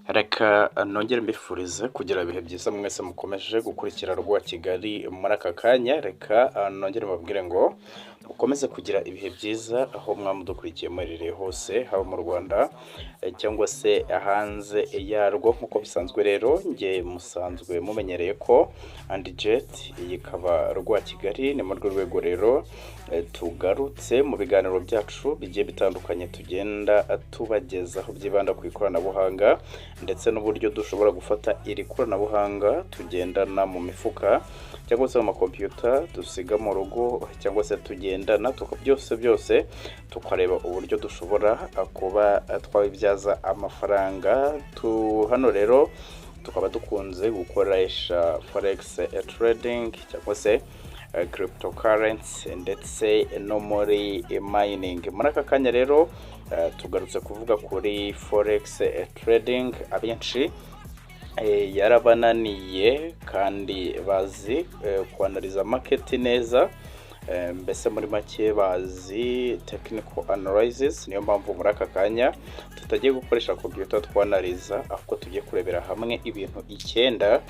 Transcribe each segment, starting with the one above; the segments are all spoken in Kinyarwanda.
Reka nongere mbifurize kugira ibihe byiza mwese mukomeje gukurikira Rwa Kigali muri aka kanya. Reka nongere mbabwire ngo mukomeze kugira ibihe byiza aho mwamudukurikiye muherereye hose, haba mu Rwanda cyangwa se hanze yarwo. Nk'uko bisanzwe rero, njye musanzwe mumenyereye ko Andy Jet, iyi ikaba Rwa Kigali. Ni muri urwo rwego rero tugarutse mu biganiro byacu bigiye bitandukanye tugenda tubagezaho, byibanda ku ikoranabuhanga ndetse n'uburyo dushobora gufata iri koranabuhanga tugendana mu mifuka cyangwa se mu makompiyuta dusiga mu rugo cyangwa se tugendana, byose byose tukareba uburyo dushobora kuba twabibyaza amafaranga. Hano rero tukaba dukunze gukoresha forex trading cyangwa se cryptocurrency ndetse no muri mining. Muri aka kanya rero tugarutse kuvuga kuri forex trading. Abenshi yarabananiye kandi bazi kwanariza market neza, mbese muri make bazi technical analysis. Niyo mpamvu muri aka kanya tutagiye gukoresha computer twanariza, ahubwo tugiye kurebera hamwe ibintu 9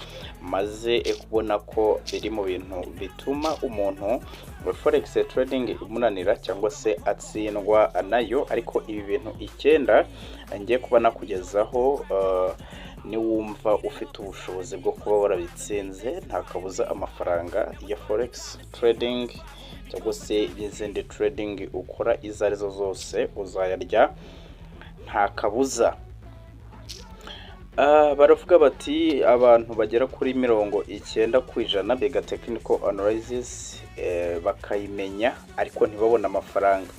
maze kubona ko biri mu bintu bituma umuntu forex trading imunanira cyangwa se atsindwa nayo. Ariko ibi bintu 9 ngiye kuba nakugezaho, niwumva ufite ubushobozi bwo kuba warabitsinze, nta kabuza amafaranga ya forex trading cyangwa se n'izindi trading ukora izo arizo zose uzayarya nta kabuza. Baravuga bati abantu bagera kuri 90% biga technical analysis bakayimenya ariko ntibabone amafaranga.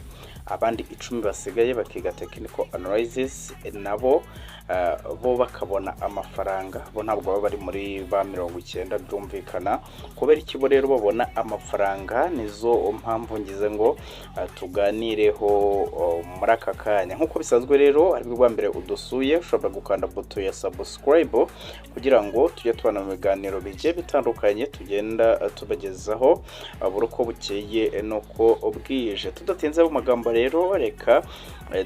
Abandi 10 basigaye bakiga technical analysis nabo bo bakabona amafaranga. Bo ntabwo baba bari muri ba 90, byumvikana. Kubera iki bo rero babona amafaranga? Nizo mpamvu ngize ngo tuganireho muri aka kanya. Nk'uko bisanzwe rero, aribwo bwa mbere udusuye, ushobora gukanda buto ya subscribe kugira ngo tujye tubana mu biganiro bigiye bitandukanye tugenda tubagezaho buri uko bukeye n'uko bwije. Tudatinze mu magambo rero, reka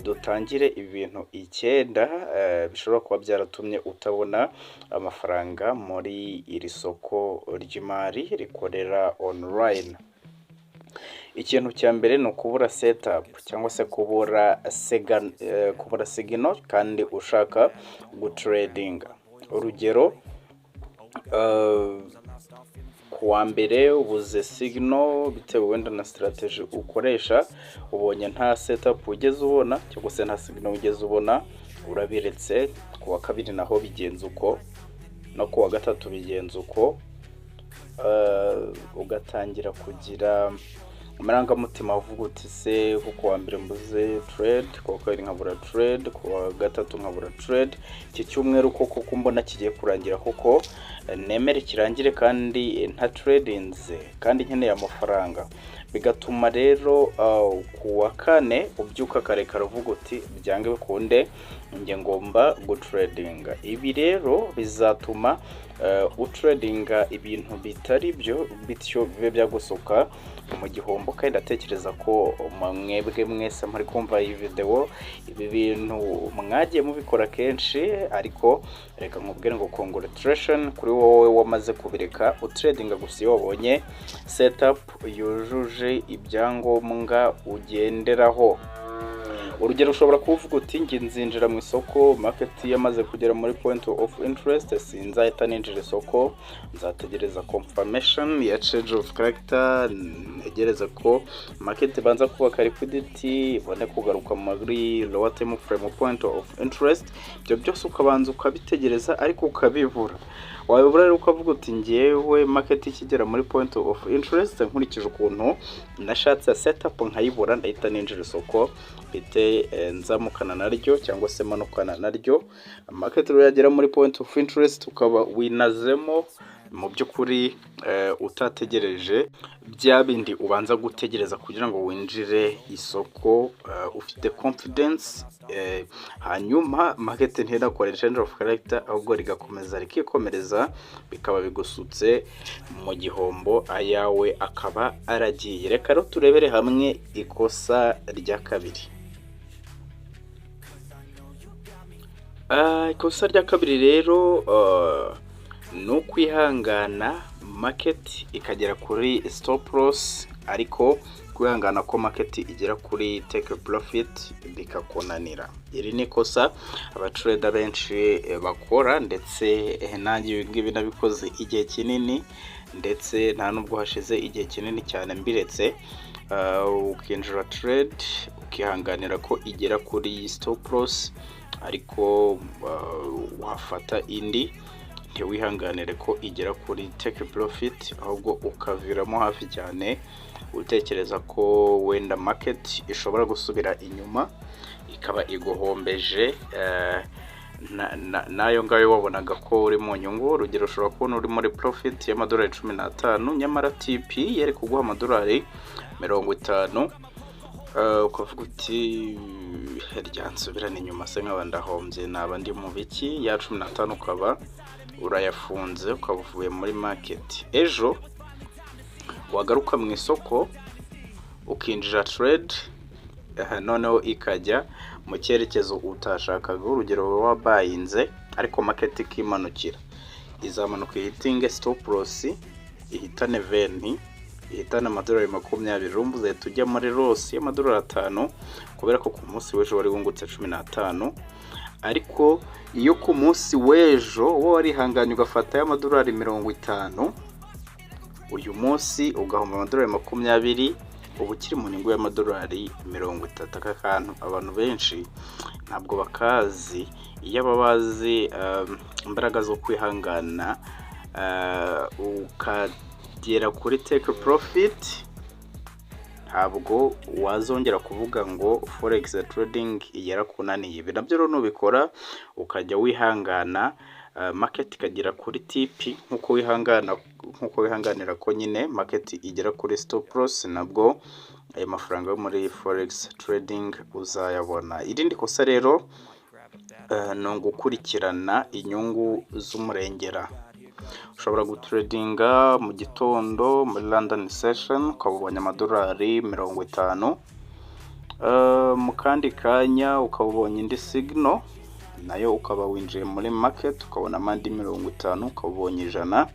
dutangire ibintu 9 bishobora kuba byaratumye utabona amafaranga muri iri soko ry'imari rikorera online. Ikintu cya mbere ni ukubura setup cyangwa se kubura signal kandi ushaka gutradinga. Urugero, ku wa mbere ubuze signal bitewe wenda na strategy ukoresha, ubonye nta setup ugeze ubona cyangwa se nta signal ugeze ubona, urabiretse. Ku wa kabiri naho bigenza uko, no ku wa gatatu bigenza uko, ugatangira kugira amarangamutima, uvuga uti: "Se ko ku wa mbere mbuze trade, ku wa kabiri nkabura trade, ku wa gatatu nkabura trade, iki cyumweru koko ko mbona kigiye kurangira, koko nemere kirangire kandi nta tradinze kandi nkeneye amafaranga?" Bigatuma rero ku wa kane ubyuka kare kare uvuga uti: "Byange bikunde njye ngomba gutradinga." Ibi rero bizatuma utradinga ibintu bitari byo, bityo bibe byagusuka mu gihombo. Kandi ndatekereza ko mwebwe mwese muri kumva iyi video ibi bintu mwagiye mubikora kenshi. Ariko reka nkubwire ngo congratulation kuri wowe wamaze kubireka, utradinga gusa iyo wabonye setup yujuje ibyangombwa ugenderaho. Urugero, ushobora kuvuga uti: "Njye nzinjira mu isoko market yamaze kugera muri point of interest. Sinzahita ninjira isoko, nzategereza confirmation ya change of character, ntegereza ko market ibanza kubaka liquidity ibone kugaruka muri lower time frame point of interest." Ibyo byose ukabanza ukabitegereza ariko ukabibura. Wabibura rero ukavuga uti: "Ngewe market ikigera muri point of interest, nkurikije ukuntu nashatse setup nkayibura, ndahita ninjira isoko bite nzamukana naryo cyangwa se manukana naryo." Market rero yagera muri point of interest ukaba winazemo, mu by'ukuri utategereje bya bindi ubanza gutegereza kugira ngo winjire isoko ufite confidence, hanyuma market ntirakore change of character, ahubwo rigakomeza rikikomereza, bikaba bigusutse mu gihombo, ayawe akaba aragiye. Reka rero turebere hamwe ikosa rya kabiri. Ikosa rya kabiri rero ni ukwihangana market ikagera kuri stop loss, ariko kwihangana ko market igera kuri take profit bikakunanira. Iri ni ikosa abatrader benshi bakora, ndetse nanjye ibi ngibi nabikoze igihe kinini, ndetse nta nubwo hashize igihe kinini cyane mbiretse. Ukinjira trade, ukihanganira ko igera kuri stop loss, ariko wafata indi ntiwihanganire ko igera kuri take profit, ahubwo ukaviramo hafi cyane, utekereza ko wenda market ishobora gusubira inyuma ikaba iguhombeje n'ayo ngayo wabonaga ko uri mu nyungu. Urugero, ushobora kubona uri muri profit y'amadolari 15, nyamara TP yari kuguha amadolari 50, ukavuga uti: "Ryansubirana inyuma se nkaba ndahombye, naba ndi mu biki?" Ya 15 ukaba urayafunze, ukaba uvuye muri market. Ejo wagaruka mu isoko ukinjira trade, noneho ikajya mu cyerekezo utashakaga. Urugero, wabuyinze ariko market ikimanukira, izamanuka ihitinge stop loss, ihitane 20, ihitane amadolari 20. Urumva uzahita ujya muri loss y'amadolari 5, kubera ko ku munsi w'ejo wari wungutse 15. Ariko iyo ku munsi w'ejo wowe warihanganye ugafata y'amadolari 50, uyu munsi ugahomba amadolari 20, uba ukiri mu nyungu y'amadolari 30. Aka kantu abantu benshi ntabwo bakazi. Iyo baba bazi imbaraga zo kwihangana ukagera kuri take profit, ntabwo wazongera kuvuga ngo forex trading yarakunaniye. Ibi nabyo rero nubikora, ukajya wihangana market ikagera kuri TP nk'uko wihangana, nk'uko wihanganira ko nyine market igera kuri stop loss, nabwo ayo mafaranga yo muri forex trading uzayabona. Irindi kosa rero ni ugukurikirana inyungu z'umurengera. Ushobora gutradinga mu gitondo muri London session ukaba ubonye amadolari 50, mu kandi kanya ukaba ubonye indi signal, nayo ukaba winjiye muri market, ukabonamo andi 50, ukaba ubonye 100.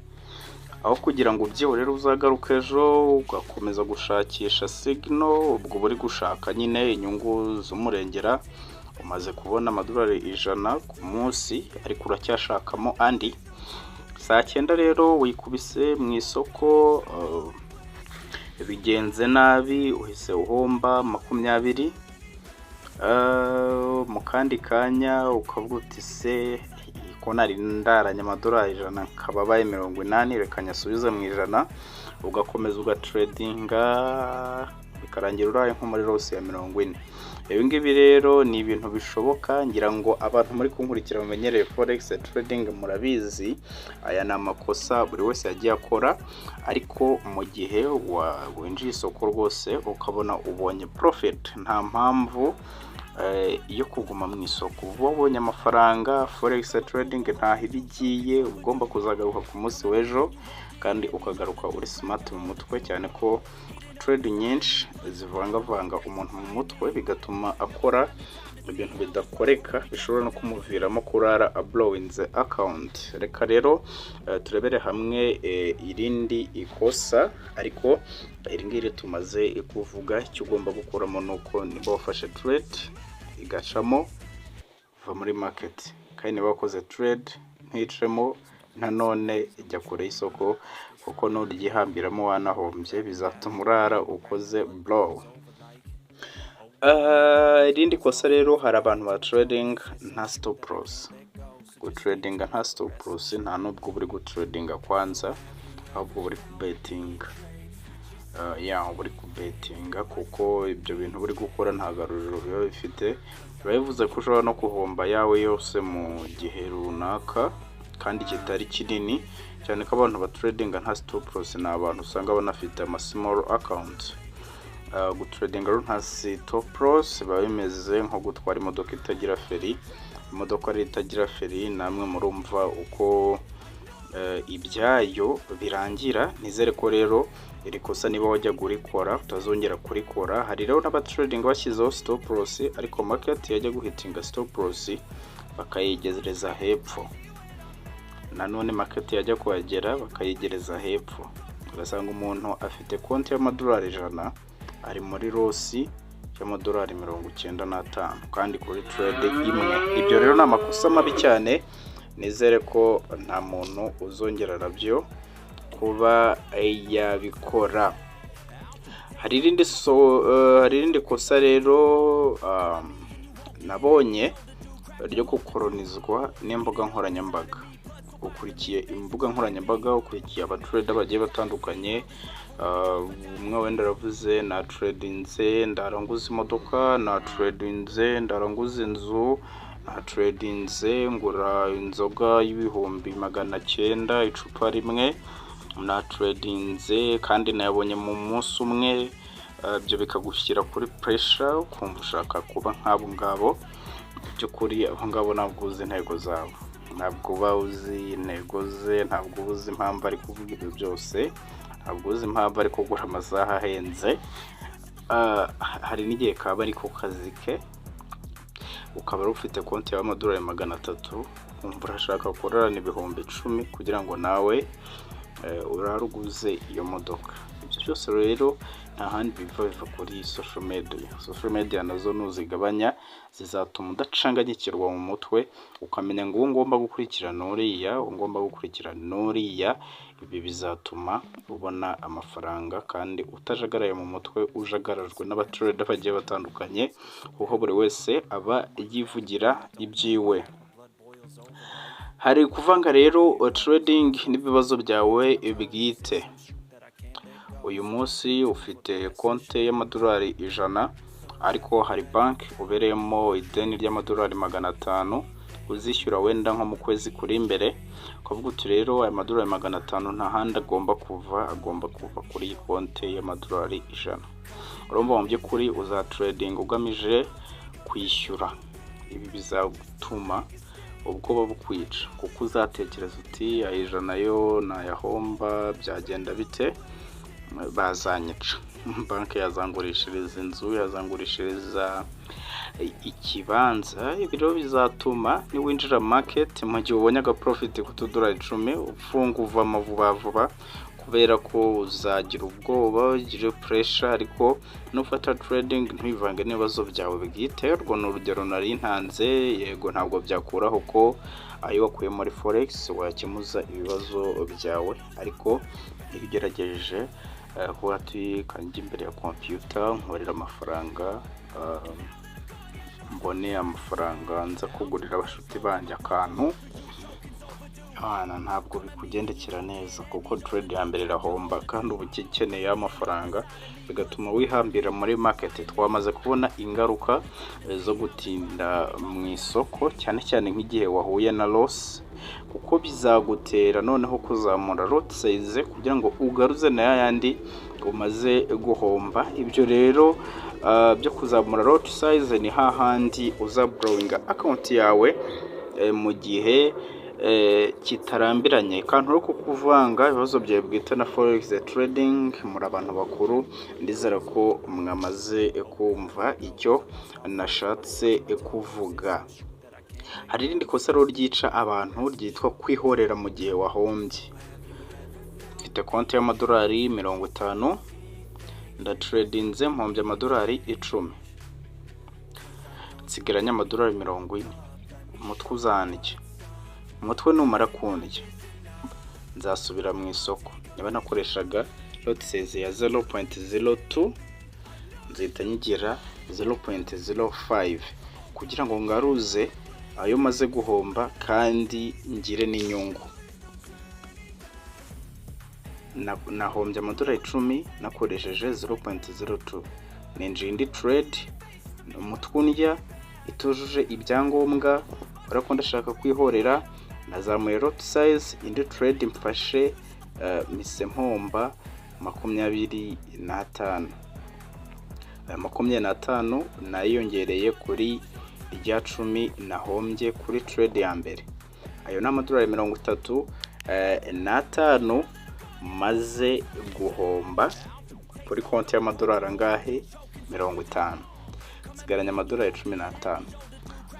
Aho kugira ngo ubyihorere uzagaruke ejo ugakomeza gushakisha signal, ubwo uba uri gushaka nyine inyungu z'umurengera. Umaze kubona amadolari 100 ku munsi, ariko uracyashakamo andi. Saa cyenda rero wikubise mu isoko, bigenze nabi, uhise uhomba 20. Mu kandi kanya ukavuga uti: "Se ko nari ndaranye amadolari 100 akaba abaye 80, reka nyasubize mu 100." Ugakomeza ugatradinga, bikarangira uraye nko muri loss ya 40. Ibi ngibi rero ni ibintu bishoboka. Ngira ngo abantu muri kunkurikira mumenyereye forex trading murabizi, aya ni amakosa buri wese yagiye akora. Ariko mu gihe winjiye isoko rwose ukabona ubonye profit, nta mpamvu yo kuguma mu isoko. Uba wabonye amafaranga, forex trading ntaho iba igiye, uba ugomba kuzagaruka ku munsi w'ejo kandi ukagaruka uri smart mu mutwe, cyane ko trade nyinshi zivangavanga umuntu mu mutwe, bigatuma akora ibintu bidakoreka bishobora no kumuviramo kurara ablowinze account. Reka rero turebere hamwe irindi ikosa, ariko iri ngiri tumaze kuvuga, icyo ugomba gukuramo ni uko niba wafashe trade igacamo, va muri market, kandi niba wakoze trade nticemo nanone, jya kure y'isoko, kuko nuryihambiramo wanahombye bizatuma urara ukoze blow. Irindi kosa rero, hari abantu ba trading nta stop loss. Gutradinga nta stop loss, nta nubwo uba uri gutradinga kwanza, ahubwo uba uri kubetinga. Ya, uba uri kubetinga, kuko ibyo bintu uri gukora nta garuriro biba bifite. Biba bivuze ko ushobora no guhomba ayawe yose mu gihe runaka kandi kitari kinini, cyane ko abantu batradinga nta stop loss ni abantu usanga banafite ama small account. Gutradinga rero nta stop loss biba bimeze nko gutwara imodoka itagira feri. Imodoka rero itagira feri, namwe murumva uko ibyayo birangira. Nizere ko rero iri kosa niba wajyaga urikora utazongera kurikora. Hari rero n'abatradinga bashyizeho stop loss, ariko market yajya guhitinga stop loss Bakayegereza hepfo. Nanone market yajya kuhagera, bakayegereza hepfo. Ugasanga umuntu afite konti y'amadolari 100, ari muri loss y'amadolari 95, kandi kuri trade imwe. Ibyo rero ni amakosa mabi cyane. Nizere ko nta muntu uzongera nabyo kuba yabikora. Hari irindi kosa rero nabonye ryo gukoronizwa n'imbuga nkoranyambaga. Ukurikiye imbuga nkoranyambaga, ukurikiye abatrader bagiye batandukanye. Umwe wenda aravuze: "Natradinze ndaranguza imodoka, natradinze ndaranguza inzu, natradinze ngura inzoga y'900,000 icupa rimwe, natradinze kandi nayabonye mu munsi umwe." Ibyo bikagushyira kuri pressure, ukumva ushaka kuba nk'abo ngabo. Mu by'ukuri abo ngabo ntabwo uzi intego zabo, ntabwo uba uzi intego ze, ntabwo uba uzi impamvu ari kuvuga ibyo byose, ntabwo uzi impamvu ari kugura amasaha ahenze. Hari n'igihe kaba ari ko kazi ke. Ukaba wari ufite konti y'amadolari 300, wumva urashaka kurarana 10,000 kugira ngo nawe urare uguze iyo modoka. Ibyo byose rero nta handi biva, biva kuri social media. Social media nazo nuzigabanya zizatuma udacanganyikirwa mu mutwe, ukamenya ngo uwo ngomba gukurikira n'uriya, uwo ngomba gukurikira n'uriya. Ibi bizatuma ubona amafaranga kandi utajagaraye mu mutwe, ujagarajwe n'abatrader bagiye batandukanye, kuko buri wese aba yivugira ibyiwe. Hari kuvanga rero trading n'ibibazo byawe bwite. Uyu munsi ufite konti y'amadolari 100, ariko hari banki ubereyemo ideni ry'amadolari 500 uzishyura wenda nko mu kwezi kuri imbere. Ukavuga uti: "Rero aya madolari 500 nta handi agomba kuva, agomba kuva kuri iyi konti y'amadolari 100." Urumva mu by'ukuri uzatradinga ugamije kwishyura. Ibi bizatuma ubwoba bukwica, kuko uzatekereza uti: "Aya 100 yo nayahomba byagenda bite? Bazanyica, banki yazangurishiriza inzu, yazangurishiriza ikibanza." Ibi rero bizatuma niwinjira market, mu gihe ubonye agaprofit k'utudolari 10, ufunga uvamo vuba vuba, kubera ko uzagira ubwoba, ugire pressure. Ariko nufata trading ntuyivange n'ibibazo byawe bwite, urwo ni urugero nari ntanze. Yego, ntabwo byakuraho ko ayo wakuye muri forex wakemuza ibibazo byawe, ariko iyo ugerageje kuba ati: "Kanjye imbere ya computer nkorera amafaranga, mbone amafaranga nza kugurira abashuti banjye akantu," ntabwo bikugendekera neza, kuko trade ya mbere irahomba kandi uba ukeneye amafaranga, bigatuma wihambira muri market. Twamaze kubona ingaruka zo gutinda mu isoko, cyane cyane nk'igihe wahuye na loss, kuko bizagutera noneho kuzamura lot size kugira ngo ugaruze na yandi umaze guhomba. Ibyo rero byo kuzamura lot size ni hahandi uza blowinga account yawe mu gihe kitarambiranye. Kantu ko kuvanga ibibazo byawe bwite na forex trading, muri abantu bakuru, ndizera ko mwamaze kumva icyo nashatse kuvuga. Hari irindi kosa rero ryica abantu ryitwa kwihorera mu gihe wahombye. Mfite konti y'amadolari 50, ndatradinze mpombye amadolari 10, nsigaranye amadolari 40. Umutwe uzandya. Umutwe numara kundya nzasubira mu isoko. Niba nakoreshaga lot size ya 0.02, nzahita nyigira 0.05 kugira ngo ngaruze ayo maze guhomba kandi ngire n'inyungu. Nahombye amadolari 10 nakoresheje 0.02, ninjiye indi trade, umutwe undya, itujuje ibyangombwa, kubera ko ndashaka kwihorera nazamuye lot size. Indi trade mfashe, mpise mpomba 25. Aya 25 nayiyongereye kuri rya 10 nahombye kuri trade ya mbere. Ayo ni amadolari 35 maze guhomba kuri konti y'amadolari angahe? 50. Nsigaranye amadolari 15.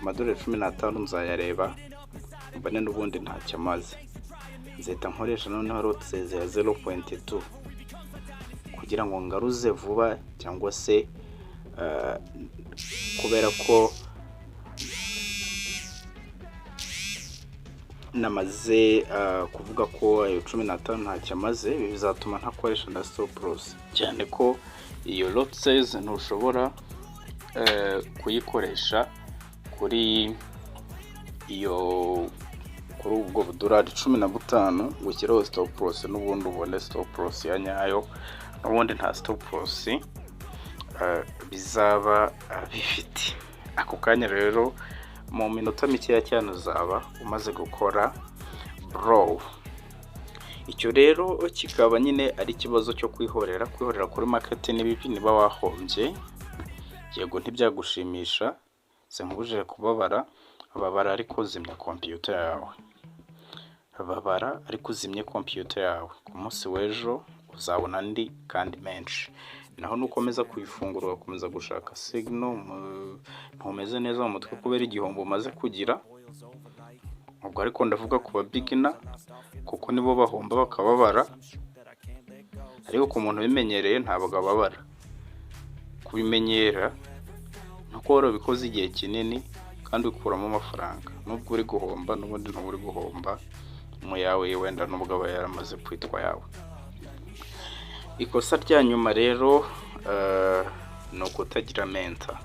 Amadolari 15 nzayareba mbone n'ubundi ntacyo amaze, nzahita nkoresha noneho lot size ya 0.2 kugira ngo ngaruze vuba, cyangwa se kubera ko namaze kuvuga ko ayo 15 ntacyo amaze, ibi bizatuma ntakoresha na stop loss, cyane ko iyo lot size ntushobora kuyikoresha kuri iyo, kuri ubwo budolari 15 ngo ushyireho stop loss, n'ubundi ubone stop loss ya nyayo. N'ubundi nta stop loss bizaba bifite ako kanya. Rero mu minota mikeya cyane uzaba umaze gukora blow. Icyo rero kikaba nyine ari ikibazo cyo kwihorera. Kwihorera kuri market ni bibi. Niba wahombye, yego ntibyagushimisha, sinkubujije kubabara, babara ariko zimya computer yawe. Babara ariko uzimye computer yawe. Ku munsi w'ejo uzabona andi kandi menshi. Naho nukomeza kuyifungura ugakomeza gushaka signal, ntumeze neza mu mutwe kubera igihombo umaze kugira. Ubwo ariko ndavuga ku ba beginner, kuko nibo bahomba bakababara, ariko ku muntu ubimenyereye ntabwo ababara. Kubimenyera ni uko warabikoze igihe kinini kandi ukuramo amafaranga, nubwo uri guhomba n'ubundi ntuba uri guhomba mu yawe, wenda nubwo aba yaramaze kwitwa yawe. Ikosa rya nyuma rero ni ukutagira mentor,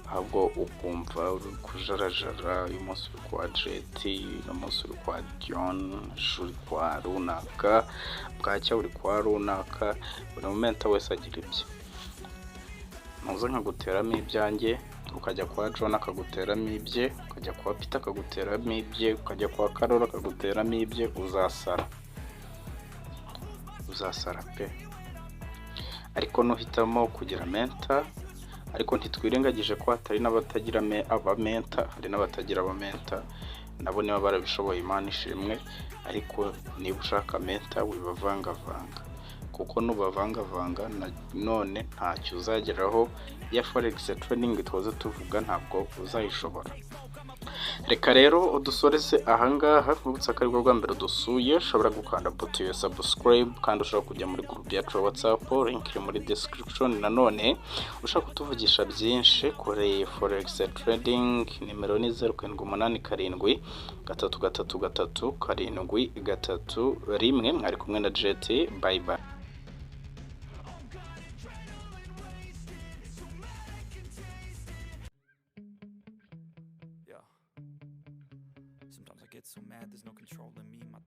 ahubwo ukumva uri kujarajara: uyu munsi uri kwa Jeti, uno munsi uri kwa John, ejo uri kwa runaka, bwacya uri kwa runaka. Buri mentor wese agira ibye. Ntuza nkaguteramo ibyanjye, ukajya kwa John akaguteramo ibye, ukajya kwa Peter akaguteramo ibye, ukajya kwa Karoli akaguteramo ibye, uzasara, uzasara pe. Ariko nuhitamo kugira mentor, ariko ntitwirengagije ko hatari n'abatagira aba mentor, hari n'abatagira aba mentor, nabo niba barabishoboye Imana ishimwe. Ariko niba ushaka mentor wibavangavanga, kuko nubavangavanga none ntacyo uzageraho. Ya forex trading twaze tuvuga ntabwo uzayishobora. Reka rero udusoreze ahangaha. Nkubutse ko aribwo bwa mbere dusuye, ushobora gukanda buto ya subscribe, kandi ushobora kujya muri group yacu ya WhatsApp, link iri muri description. Nanone ushaka kutuvugisha byinshi kuri forex trading, nimero ni 0787333731. Mwari kumwe na Jet. Bye bye. Yeah. Sometimes I get so mad, there's no controlling me. My